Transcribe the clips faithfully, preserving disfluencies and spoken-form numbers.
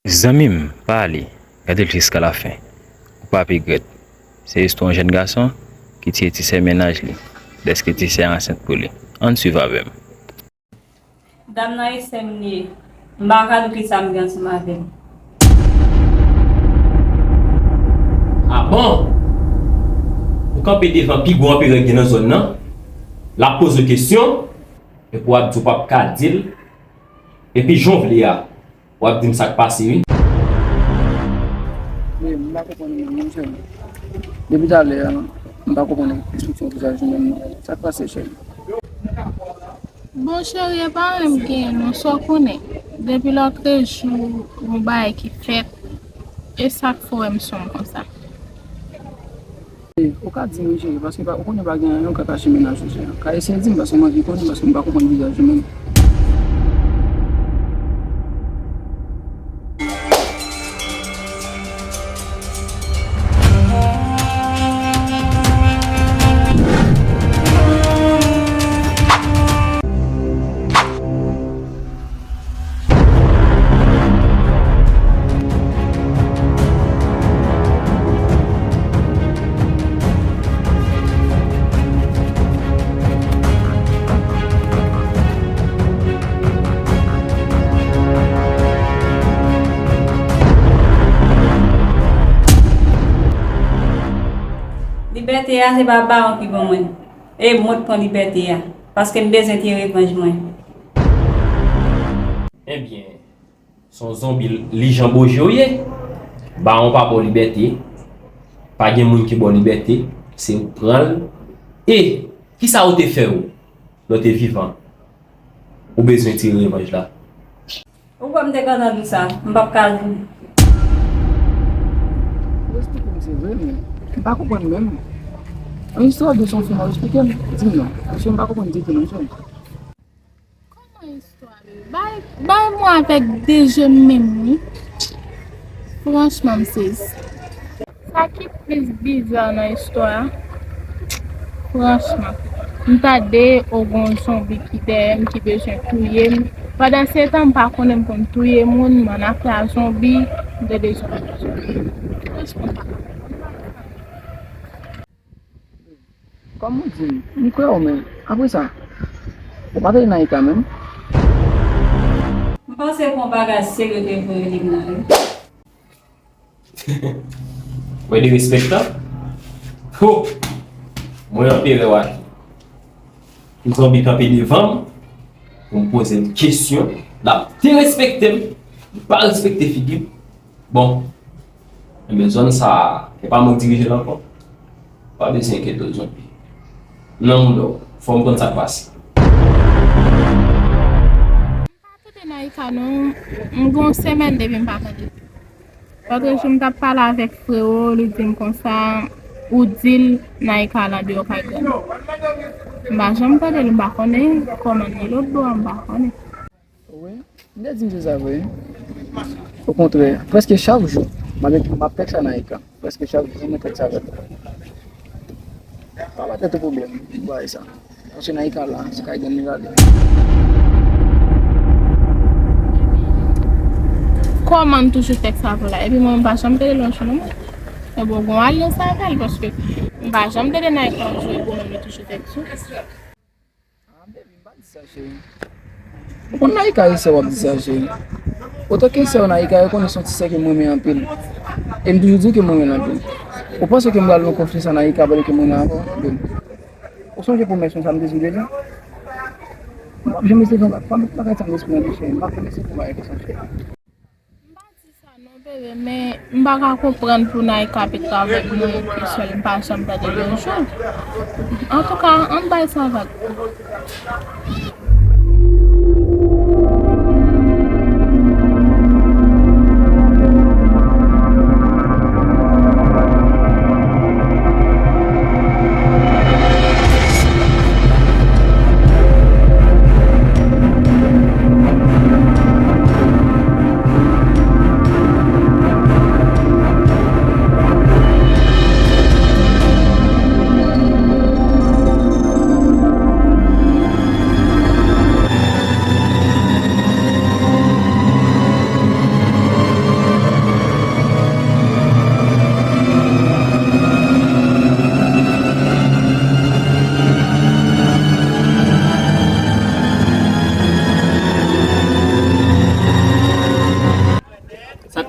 Zanmi m, pa ale, gade l jiska lafen. Ou p ap regrèt. Se istwa yon jèn gason ki tiye ti sè mennaj li, dèske ti sè a ansent pou li. Ann swiv avè m. Dam nan e sè m li ye. M pa ka di w kisa m gen ansanm avè l. A bon? Ou kanpe devan pi gwo anperè k gen nan zòn nan, l ap poze w kesyon, epi w ap di w p ap ka di l, epi jan w vle a, w ap di m sa k pase wi. Wi, m pa konprann non, monchè. Depi talè a, m pa konprann ekspresyon vizaj ou menm non. Sa k pase, cheri? Bon, cheri, e pa anyen m genyen non, sa w konnen. Depi lòtrejou, gon bagay ki fèt, e sa k fè w wè m sonm konsa. Ou ka di m wi, cheri, paske pa, ou konnen pa gen anyen ou ka kache mennaj ou, cheri. Ka eseye di m, paske m anvi konnen, paske m pa konprann vizaj ou menm. Libète a se pa bawon ki ban mwen. E mwen t pran libète a, paske m bezwen tire revanj mwen. Ebyen, se yon zonbi Lijan Boje w ye. Bawon pa ba w libète, pa gen moun ki ba w libète, se ou k pran l. E kisa yo te fè w lè w te vivan? Ou bezwen tire revanj la. Ou kwè m te kontan di w sa, m p ap ka di w. Ou eksplike m, se vre, men m pa konprann menm. Yon istwa de son fim, ou eksplike m. Di m non, paske m pa konprann ditou non, cheri. Kòman istwa yo? Bay, bay mwen avèk de je m menm, wi. Franchman, m sezi. Sa ki plis biza nan istwa a, franchman, m tande o gon zonbi ki dèyè m, ki bezwen touye m. Pandansetan, m pa konnen m konn touye moun, m ann afè a zonbi, m tande zonbi, zonbi. Franchman, m pa konn. Kòm ou di m, m kwè w, men apre sa, ou pa tande Naïka menm? M panse gon bagay serye te voye li la, wi. Wè derespektan? Ho! Mwen anperè w a tou. Yon zonbi kanpe devan m pou m poze l kesyon, l ap derespekte m, li pa respekte figi m. Bon, enben zòn sa a, e pa mwen k dirije l ankò. Pa bezwen enkyete w, zonbi. Non, non, fò m konn sa k pase. M pa tande Naïka non, m gen yon semèn depi m pa tande. Lòt jou m t ap pale avèk frewo, li di m konsa, ou di l Naïka al andeyò kay grann. M pa janm tande l, m pa konnen kòman l ye lòt bò a, m pa konnen. Wi, m te di m se sa vre. Okontrè, prèske chak jou, m ap, m ap tèks a Naïka. Prèske chak jou, mwen tèks avè l. Pa ba tèt ou pwoblèm pou bagay sa. Paske Naïka la, se kay grann li l ale. Kòman m toujou tèks avè w la? Epi mwen, m pa janm tande l yon jou non, mwen. Ebyen, ou gon alyans avè l, paske m pa janm tande Naïka yon jou, epi mwen, m toujou tèks ou. Ah, baby, m pa di sa, cheri. Ou konn Naïka e sè w ap di sa, cheri. Otanke sè w Naïka, yo konnen se yon ti sè ke m renmen anpil. E m toujou di ke m renmen l anpil. Ou panse ke m pral nan konfyans a Naïka pandan ke m renmen avè w? Baby. Ou sonje pwomès mwen sa m te di w deja? M p ap janm eseye fè yon bagay, pa met bagay sa nan lespri w non, cheri. M p ap janm eseye fè yon bagay konsa, cheri. M pa di sa non, bebe, men m pa ka konprann pou Naïka ap travay pou mwen, ke sèl m pa janm tande l yon jou. Antouka, ann bay sa vag.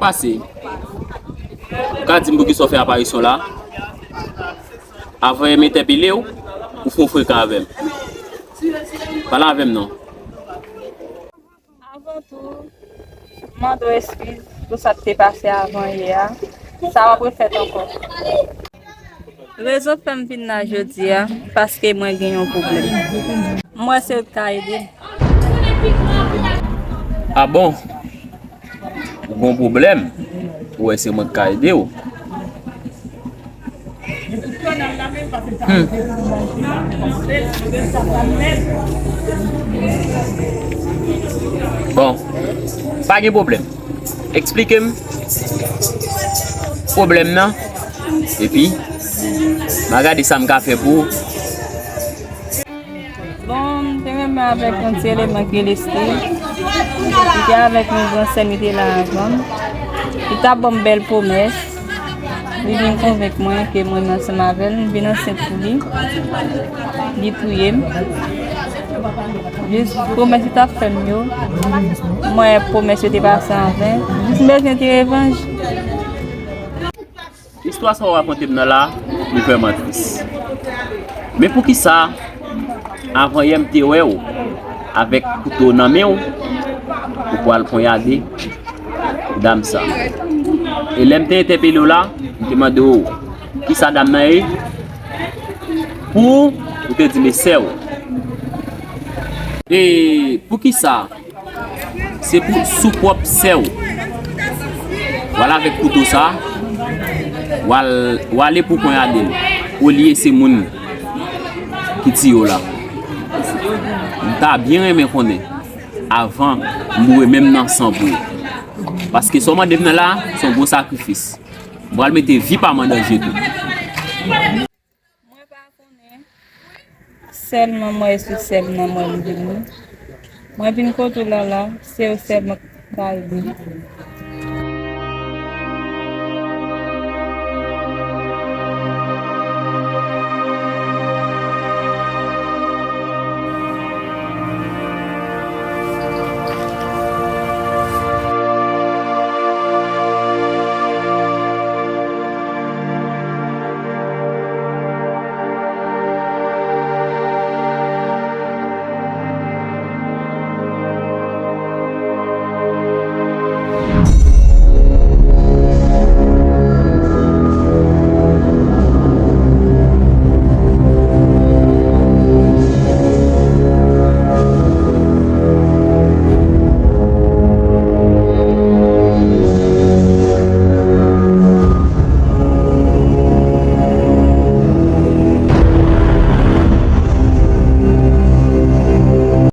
Pase. Ou ka di m poukisa w fè aparisyon la? Avan m entèpele w, ou fè w frekan avè m. Pale avè m non. Avan tou, m mande w eskiz pou sa k te pase avan yè a. Sa p ap refèt ankò. Rezon k fè m vin la jodi a, paske mwen gen yon pwoblèm. M wè se ou k ka ede m. A bon? Ou gen yon pwoblèm? Ou wè se mwen k ka ede w? Hmm. Bon, pa gen pwoblèm. Eksplike m pwoblèm nan, epi m a gade sa m ka fè pou ou. Bon, m te renmen avèk yon ti eleman ki rele Steve. Li te avèk yon gran sè m ki te la avan m. Li t ap ban m bèl pwomès. Li vin konvenk mwen ke mwen menm ansanm avè l, m vin ansent pou li. Li touye m. Jis pwomès li t ap fè m yo, m wè pwomès yo te pase an ven. Jis m bezwen ti revanj. Istwa sa w rakonte m nan la, li vrèman tris. Men poukisa, avan yè m te wè w avèk kouto nan men w, ou pral ponyade dam sa? E lè m te entèpele w la, m te mande w kisa dam nan ye, pou ou te di m e sè w. E poukisa? Se pou sou pwòp sè w. W al avèk kouto sa, w al, w ale pou ponyade l, olye se moun ki tiye w la. M ta byen renmen konnen, avan m boure menm nan san pou ou. Paske sa w mande m nan la, se yon gwo sakrifis. M pral mete vi pa m an danje tou. Mwen pa konnen. Sèlman mwen se sèl nan mwen m vini. Mwen vin kote w la la, se ou sèlman k ka ede m.